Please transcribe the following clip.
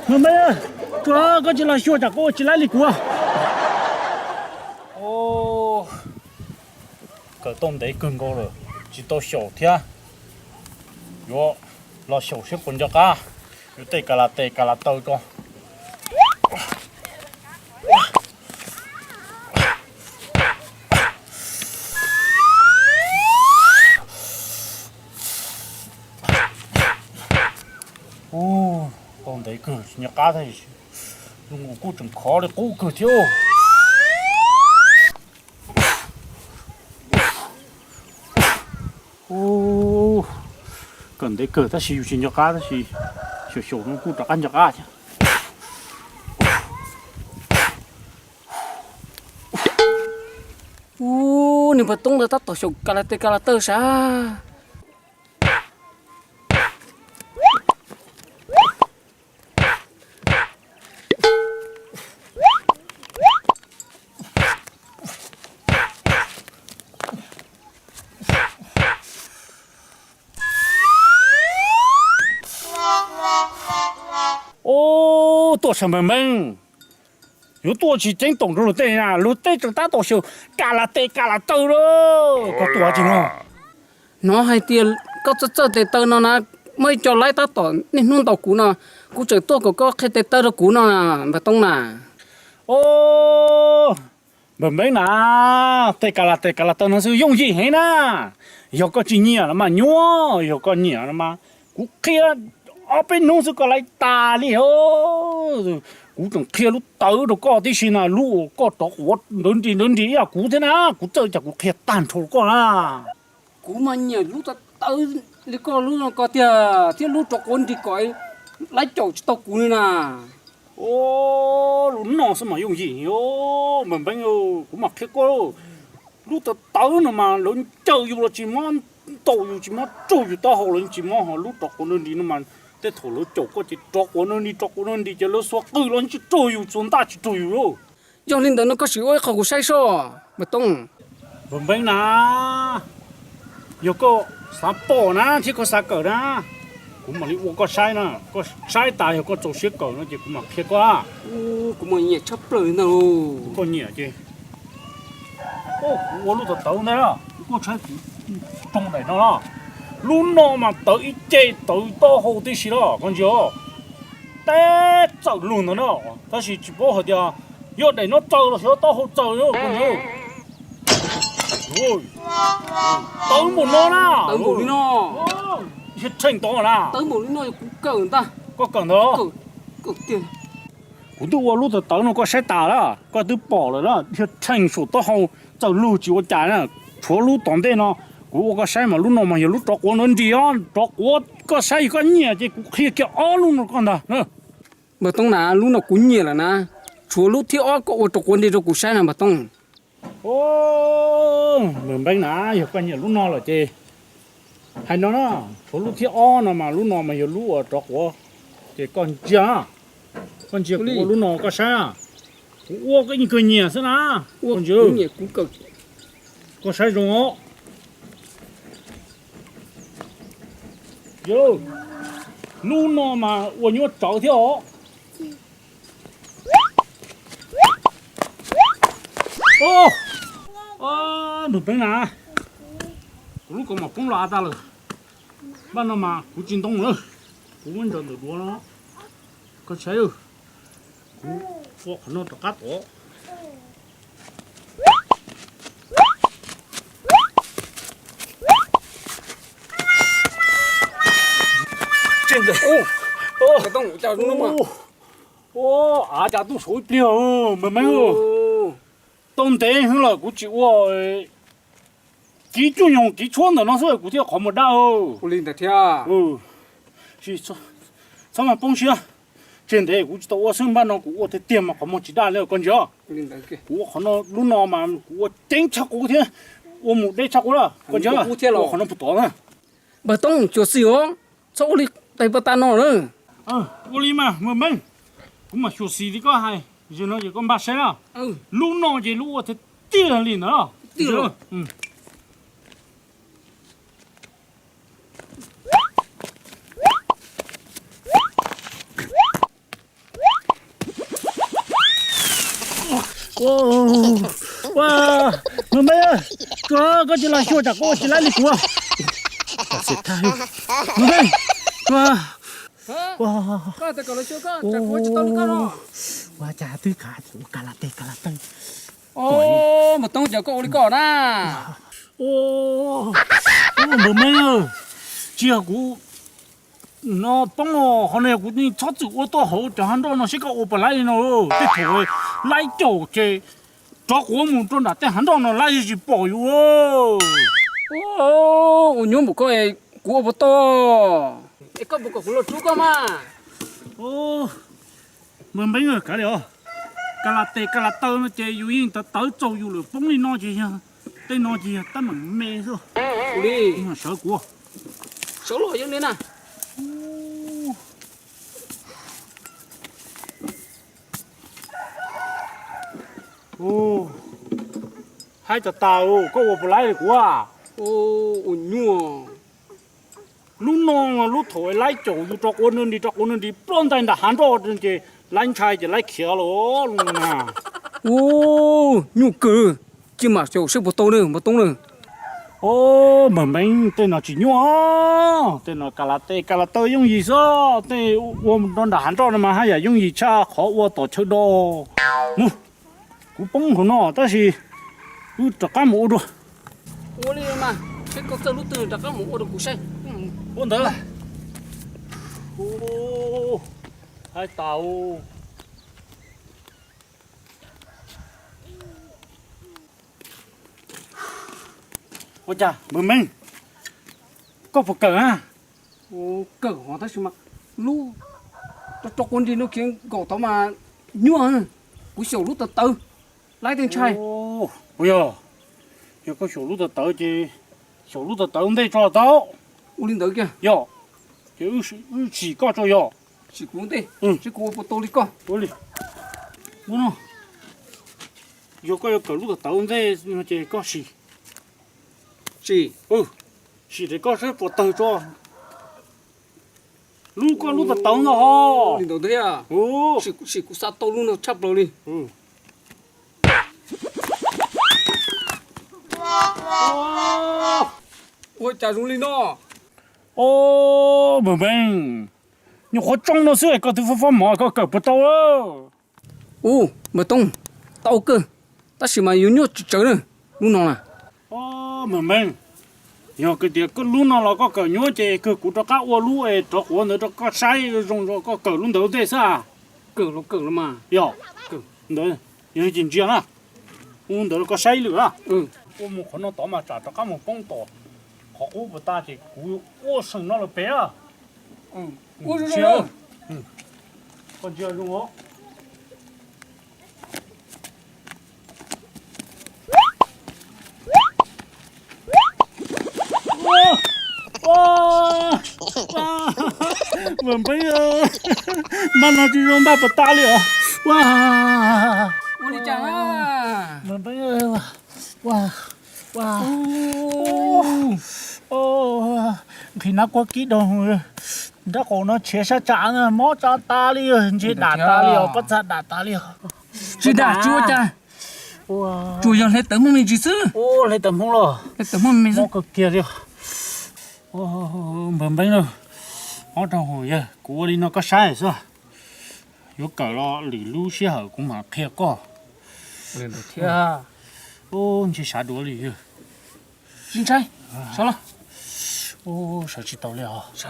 Npawg Npeb, tsuav koj tsis los xyuas tsam koj ua tsis laib li kuv. Kawm tau ntev kawg nkaus lawm tsis tau xyaum thiab. Yuav los xyaum seb puas nco qab. Yuav tej ka la tes ka la taw tso. Ub, tau ntev kawg tsis nco qab thiab. Zoo nkaus kuj tseem khov li qub kawg thiab. Ub, kawm ntev kawg tab sis yus tsis nco qab tab sis xyaum xyaum no kuj rov qab nco qab thiab. Ub, niag npawg Toob ntawd tab tom xyaum ka la tes ka la taw sav. Ub, tuaj sawv npeeg npeeg, yuav tuaj tsis ceeb toom rau luag tej na, luag tej tseem tab tom xyaum ka la tes ka la taw lawm, koj tuaj tsis no? Hnov hais tias koj txawj txawj tes taw no na, muaj ib co laib tab tom niaj hnub ntaus kuv no, kuv tseem tuaj kom koj qhia tes taw rau kuv no, npawg Toob na. Ub, npawg Npeeb na, tej ka la tes ka la taw no xwb yooj yim heev na. Yog koj tsis nyiam los mas nyuaj, yog koj nyiam los mas kuv qhia ob peb hnub xwb koj laib tas li os. Kuv tseem qhia lub tawv rau koj tib si na, lub uas koj rov quav nrawv nris nrawv nris ib yam kuv thiab na, kuv txawj cas kuv qhia tag nrho rau koj na. Kuv mas nyiam lub tawv tawv li koj lub no ko tiag, thiab lub rov quav nris kom laib caum tsis tau kuv li na. Lub no xwb mas yooj yim, npawg Npeeb, kuv mam qhia koj. Lub tawv tawv no mas lawv ncaws yus los tsis muab ntaus, yus tsis muab raug yus taub hau los tsis muab, ho lub rov quav nrawv nris no mas tej thaum lawv caum koj ces rov quav nrawv nris rov quav nrawv nris ces lawv xuas qws los tsis raug yus, txuas ntaj tsis raug yus lauj. Yog li ntawd no koj sim ua ib qho kuv saib soj, npawg Toob. Npawg Npeeb na, yog koj xav pom na thiab koj xav kawm na, kuv mam li ua koj saib na. Koj saib tas yog koj txaus siab kawm no ces kuv mam qhia koj. Kuv mas nyiam tshaj plaws li ntag. Koj nyiam ces kuv ua lub tawv tawv ntawd, koj saib kuv roo daim no los. Lub no mas tawv ib ce tawv taub hau tib si los koj ntsia. Teb txawm lug ntawd na, tab sis tsis paub hais tias yog daim no txaws los xyov taub hau txaws koj ntsia. Tawv npaum no na. Tawv npaum li no. Yog tsheej tod na. Tawv npaum li no kuv kawm ntag. Koj kawm ntag. Kuv twb ua lub tawv tawv no koj saib tas lawm, koj twb pom lawm na, yog tsheej saum taub hau txawm lug tsis ua cas na. Tshuav lub tom ntej no kuv ua koj saib mas lub no mas yog lub rov quav nrawv nris os, rov quav koj saib yog koj nyiam ces kuv qhia kiag ob lub no koj ntag. Npawg Toob na, lub no kuv nyiam lawm na, tshuav lub thib ob koj ua rov quav nrawv nris rau kuv saib na npawg Toob. Npawg Npeeb na, yog koj nyiam lub no lawm ces hais no na, tshuav lub thib ob no mas lub no mas yog lub uas rov quav, ces koj ntsia, koj ntsia kuv ua lub no koj saib, kuv ua koj yeej kawg nyiam xwb na. Koj saib zoo os. Lub no mas ua nyuaj tsawv thiab os. Npawg Npeeb na, kuv lub kaus mom poob los av tag lawm. Npaj no mas kuv tsis ntoo lawm, kuv muab ntsaws ntawm duav no. Koj saib, kuv ua qhov no rov qab tod. Av cas tuaj saud ib pliag, Npawg Npeeb. Tau ntev heev lawm kuv tsis ua, kiv cuaj nyoog kiv tshuab ntawm no xwb kuv thiaj qhov muag daj. Txhob mas poob siab, tseg ntev kuv tsis tau ua xwb, npaj no kuv ua tiag tiag mas qhov muag tsis daj li koj ntsia. Kuv ua qhov no, lub no mas kuv ua ceeb tshaj qub thiab ua mus deb tshaj qub lawm, koj ntsia, ua qhov no puag tod na. Npawg Toob, xyuam xim os, txhob ua li tais pas tas no na. Ua li mas Npawg Npeeb, kuv mam xyuam xim li koj hais, zaum no ces koj npaj saib na. Lub no ces lub ua tiag tiag li ntawd. Tiag. Ua, Ua, Maj Npeeb, tsuas koj tsis los xyuas tsam koj ua tsis laib li kuv. Maj Npeeb, tsuas, ua, ua cas twb kav ua ka la teg ka la taw. Maj Toob, cas koj ua li koj na? Maj Npeeb, tsis yog kuv no poob, qhov no yog kuv txhob txwm ua tuaj hauv cov hav nroj no seb koj ua puas laib li no. Tej thaum laib caum ces rov quav mus rau nram tej hav nroj no laib tsis pom yus. Ua nyuaj npaum koj, kuv ua puas tau? Es koj puas kom kuv los rub koj mas? Maj Npeeb, kav liam os. Ka la tes ka la taw no ces yus yeej tawv tawv txaus yus lawm, poob li no ces yog, tej no ces yog teeb meem me xwb. Ua li, sawv kuv. Sawv los yog li na. Haib tas tas, koj ua puas laib li kuv? Ua nyuaj. Lub no lub thaum laib caum yus rov quav nws nris rov quav nws nris ploj ntais nram hav nroj ces laib ntshai ces laib khiav los lub no na. Ua nyuaj kawg, cia mam xyaum seb puas tau na Maj Toob na. Maj Npeeb, tej no tsis nyuaj, tej no ka la tes ka la taw yooj yim xwb, tej ua rau nram hav nroj no mas haj yam yooj yim tshaj qhov ua tom chaw do. Mus, kuv poob hauv no tab sis wb rov qab mus ua dua. Ua li mas, seb koj txawj lub twg rov qab mus ua rau kuv saib. Ua ntawd. Haib tas. Ua cas Maj Npeeb, koj puas kawm a? Kawm hov tab sis mas lub rov rov quav nris no khiav nkaum tod mas nyuaj. Kuv xyaum lub tawv tawv, laib tej ntshai. Ua yog, yog koj xyaum lub tawv tawv ces xyaum lub tawv tawv ntej tso tau. Ua li ntawd kiag. Yog, ces wb sim koj tso yog. Sim kuv ntej, seb kuv ua puas tau li koj. Ua li, ua no, yog koj yuav kawm lub tawv tawv ntej no ces koj sim. Sim, sim ces koj saib puas tawg tso. Lub koj lub tawv tawv ntag ho. Li ntawd thiab. Sim kuv xav tau lub no tshaj plaws li. Ua cas zoo li no? Maj Npeeb, nyuam qhuav tsoo no xwb koj twb fob fob mov koj kawm puas tau? Ub, Maj Toob, tau kawg, tab sis mas yuav nyuaj tsawv tsawv na, lub no na. Maj Npeeb, yog tias lub no los koj kawm nyuaj ces kawg kuv rov qab ua lub es rov quav ntawd rau koj saib zoo zoo koj kawm lub ntawd ntej xwb. Kawm los kawm los mas. Yog, ntawd yog li ces ntsia na, ua ntawd rau koj saib lwm na. Ua mus qhov no tod mas tsam rov qab mus poob tom qhov qub puas tas ces kuv ua seem no lawm pem. Ua zoo zoo. Koj ntsia zoo os. Maj Npeeb, npaj no tsis zoo npaj puas tas li os. Ua li cas na? Maj Npeeb, nqhis nab kuab kib doog, nrab qaum no tshiav sab tsam mob tso tas li, ntshe dam tas li os, pob txha dam tas li os. Tsis dam tsis ua cas, tsuas yog hle tawv Hmoob me ntsis xwb. Hle tawv Hmoob los hle tawv Hmoob me ntsis xwb. Mob kawg kiag li. Npawg Npeeb, mob rau hauv yawg, kuv ua li no koj saib xwb. Yuav kawm los lwm lub sij hawm kuv mam qhia koj. Thiab, ntshe sawv dua li yawg. Tsis ntshai, sawv los. Sawv tsis tau li os.